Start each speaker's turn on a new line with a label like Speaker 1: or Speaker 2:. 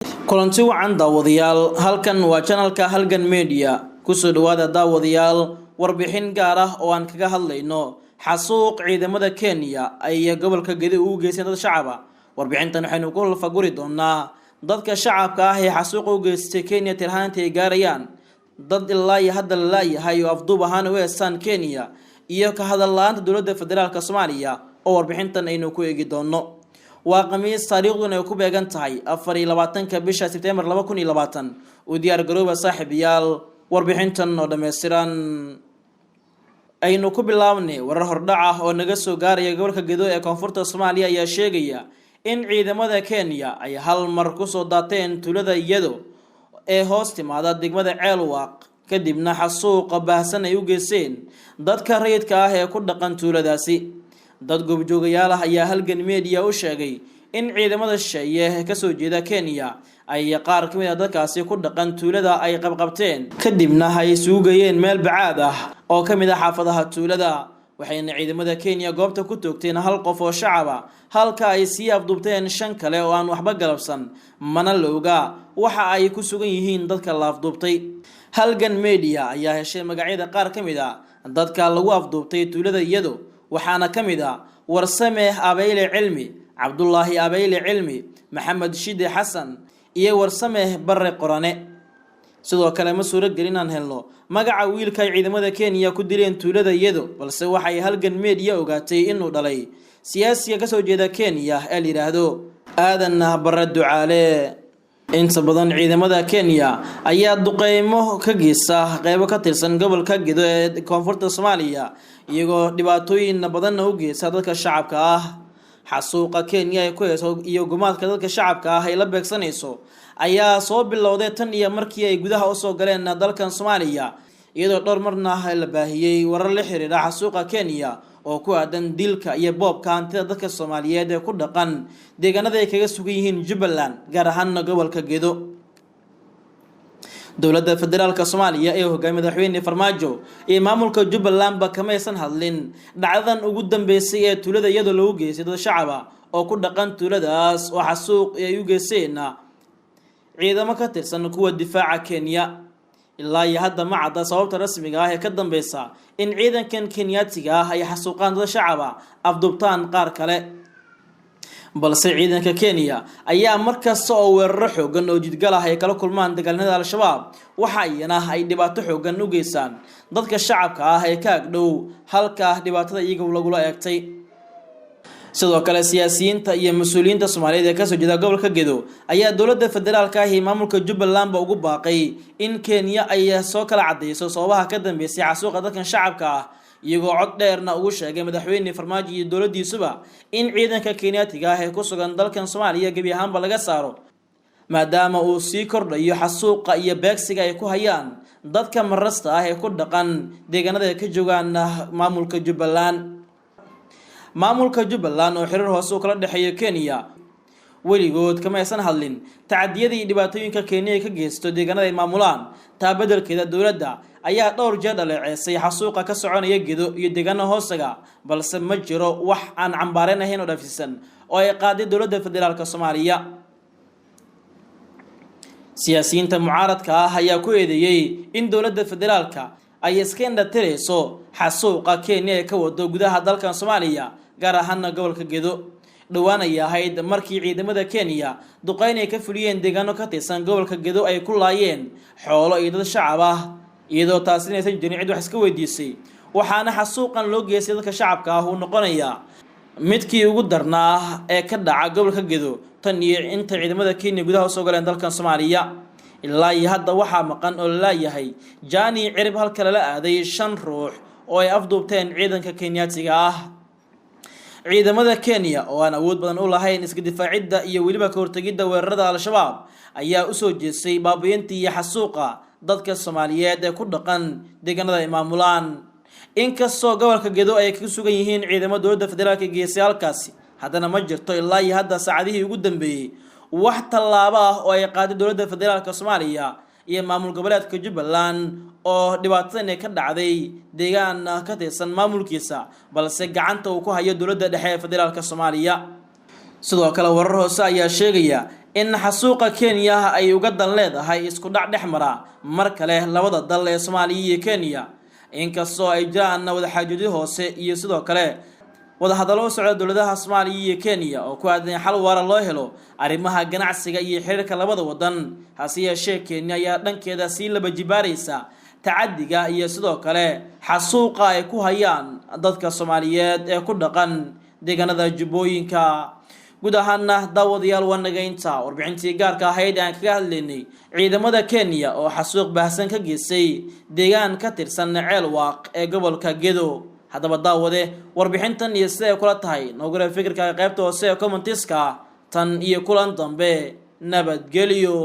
Speaker 1: Kulanti wacan daawadayaal, halkan waa channelka Halgan Media. Kusoo dhawaada daawadayaal warbixin gaar ah oo aan kaga hadlayno xasuuq ciidamada Kenya ay gobolka Gedi ugu geysteen dad shacaba. Warbixintan waxaynu ku lafaguri doonaa dadka shacabka ah ee xasuuqa u geystay Kenya tirhaanta ay gaarayaan, dad ilaa iyo hadda la laayahay oo afduub ahaan u heestaan Kenya, iyo ka hadal la-aanta dowladda federaalka Soomaaliya oo warbixintan aynu ku eegi doono. Waa Khamiis, taariikhduna ay ku beegan tahay 24-ka bisha Sebtembar 2020. U diyaar garooba saaxiibayaal warbixintan oo dhammaystiran. Aynu ku bilaabnay warar hordhac ah oo naga soo gaaraya gobolka Gedo ee koonfurta Soomaaliya ayaa sheegaya in ciidamada Kenya ay hal mar kusoo daateen tuulada Iyado ee hoos timaada degmada Ceelwaaq, kadibna xasuuqa baahsan ay u geysteen dadka rayidka ah ee ku dhaqan tuuladaasi. Dad goobjoogayaal ah ayaa Halgan Media u sheegay in ciidamada shisheeye kasoo jeeda Kenya ay qaar ka mid ah dadkaasi ku dhaqan tuulada ay qabqabteen, kadibna ay isugu geeyeen meel bacaad ah oo ka mid ah xaafadaha tuulada. Waxayna ciidamada Kenya goobta ku toogteen hal qof oo shacaba, halka ay sii afduubteen shan kale oo aan waxba galabsan, mana la oga waxa ay ku sugan yihiin dadka la afduubtay. Halgan Media ayaa heshay magacyada qaar ka mid ah dadka lagu afduubtay tuulada Iyado, waxaana ka mid ah Warsame Abeyle Cilmi, Cabdulaahi Abeyle Cilmi, Maxamed Shide Xasan iyo Warsame Bare Qorane. Sidoo kale ma suuragelin inaan helno magaca wiilka ay ciidamada Kenya ku dileen tuulada Iyado, balse waxay Halgan Media ogaatay inuu dhalay siyaasiga kasoo jeeda Kenya ee la yidhaahdo Aadan Bare Ducaale. Inta badan ciidamada Kenya ayaa duqeymo ka geysta qeybo ka tirsan gobolka Gedo ee koonfurta Soomaaliya, iyagoo dhibaatooyin badanna u geysta dadka shacabka ah. Xasuuqa Kenya ay ku heyso iyo gumaadka dadka shacabka ah ay la beegsanayso ayaa soo bilowday tan iyo markii ay gudaha usoo galeen dalkan Soomaaliya, iyadoo dhowr marna la baahiyey warar la xiriira xasuuqa Kenya oo ku aadan dilka iyo boobka hantida dadka Soomaaliyeed ee ku dhaqan deegaanada ay kaga sugan yihiin Jubbaland, gaar ahaana gobolka Gedo. Dowladda federaalka Soomaaliya ee hogaamiya madaxweyne Farmaajo iyo maamulka Jubbalandba kamaysan hadlin dhacdadan ugu dambeysay ee tuulada iyadoo lagu geystay dad shacaba oo ku dhaqan tuuladaas oo xasuuq ay u geysteen ciidamo ka tirsan kuwa difaaca Kenya. Ilaa iyo hadda ma cadda sababta rasmiga ah ee ka dambeysa in ciidankan Kenyaatiga ah ay xasuuqaan dad shacaba, afduubtaan qaar kale, balse ciidanka Kenya ayaa markasta oo weeraro xoogan oo jidgal ah ay kala kulmaan dagaalnada Al-Shabaab, waxa iyana ay dhibaato xoogan u geystaan dadka shacabka ah ee ka agdhow halka dhibaatada iyaga lagula eegtay. Sidoo kale siyaasiyiinta iyo mas-uuliyiinta Soomaaliyeed ee kasoo jeeda gobolka Gedo ayaa dowladda federaalka ah iyo maamulka Jubbalandba ugu baaqay in Kenya ay soo kala cadeyso sababaha ka dambeysay xasuuqa dadkan shacabka ah, iyagoo cod dheerna ugu sheegay madaxweyne Farmaajo iyo dowladdiisuba in ciidanka Kenyaatiga ah ee ku sugan dalkan Soomaaliya gebi ahaanba laga saaro, maadaama uu sii kordhayo xasuuqa iyo beegsiga ay ku hayaan dadka marasta ah ee ku dhaqan deegaanada ay ka joogaan maamulka Jubbaland. Maamulka Jubbaland oo xiriir hoose uu kala dhexeeyo Kenya weligood kama aysan hadlin tacadiyada iyo dhibaatooyinka Kenya ay ka geysto deegaanada ay maamulaan. Taa beddelkeeda dowladda ayaa dhowr jeer dhaleeceysay xasuuqa ka soconaya Gedo iyo deegaano hoosaga, balse ma jiro wax aan cambaareen ahayn oo dhaafsiisan oo ay qaaday dowladda federaalka Soomaaliya. Siyaasiyiinta mucaaradka ah ayaa ku eedeeyey in dowladda federaalka ay iska indhatirayso xasuuqa Kenya ee ka wado gudaha dalkan Soomaaliya, gaar ahaana gobolka Gedo. Dhowaan ay ahayd markii ciidamada Kenya duqeyn ay ka fuliyeen deegaano ka tirsan gobolka Gedo ay ku laayeen xoolo iyo dad shacab ah, iyadoo taasina aysan jirin cid wax iska weydiisay. Waxaana xasuuqan loo geystay dadka shacabka ah uu noqonayaa midkii ugu darnaa ee ka dhaca gobolka Gedo tan iyo inta ciidamada Kenya gudaha usoo galeen dalkan Soomaaliya. Ilaa iyo hadda waxaa maqan oo lalaayahay jani cirib halka lala aaday shan ruux oo ay afduubteen ciidanka Kenyaatiga ah. Ciidamada Kenya oo aan awood badan u lahayn iska difaacidda iyo weliba ka hortegidda weerarada Al-Shabaab ayaa usoo jeestay baabi'inta iyo xasuuqa dadka Soomaaliyeed ee ku dhaqan deegaanada ay maamulaan. Inkastoo gobolka Gedo ay ku sugan yihiin ciidamo dowladda federaalka geysay halkaasi, haddana ma jirto ilaa iyo hadda saacadihii ugu dambeeyey wax tallaabo ah oo ay qaaday dowladda federaalka Soomaaliya iyo maamul goboleedka Jubbaland oo dhibaatadan ay ka dhacday deegaan ka tirsan maamulkiisa, balse gacanta uu ku hayo dowladda dhexe ee federaalka Soomaaliya. Sidoo kale warar hoose ayaa sheegaya in In xasuuqa Kenya ay uga dan leedahay isku dhac dhex mara mar kale labada dal ee Soomaaliya iyo Kenya, inkastoo ay jiraan wadaxaajoodyo hoose iyo sidoo kale wadahadallo u socda dowladaha Soomaaliya iyo Kenya oo ku aadan xal waara loo helo arrimaha ganacsiga iyo xiriirka labada wadan. Hase yeeshee, Kenya ayaa dhankeeda sii laba jibaaraysa tacadiga iyo sidoo kale xasuuqa ay ku hayaan dadka Soomaaliyeed ee ku dhaqan deegaanada Jubbooyinka. Guud ahaana, daawadayaal, waa nagaynta warbixintii gaarka ahayd ee aan kaga hadlaynay ciidamada Kenya oo xasuuq baahsan ka geystay deegaan ka tirsan Ceelwaaq ee gobolka Gedo. Haddaba daawade, warbixintan iyo sida ay kula tahay noogura fikirkaaga qaybta hoose ee commentiska. Tan iyo kulan dambe, nabadgelyo.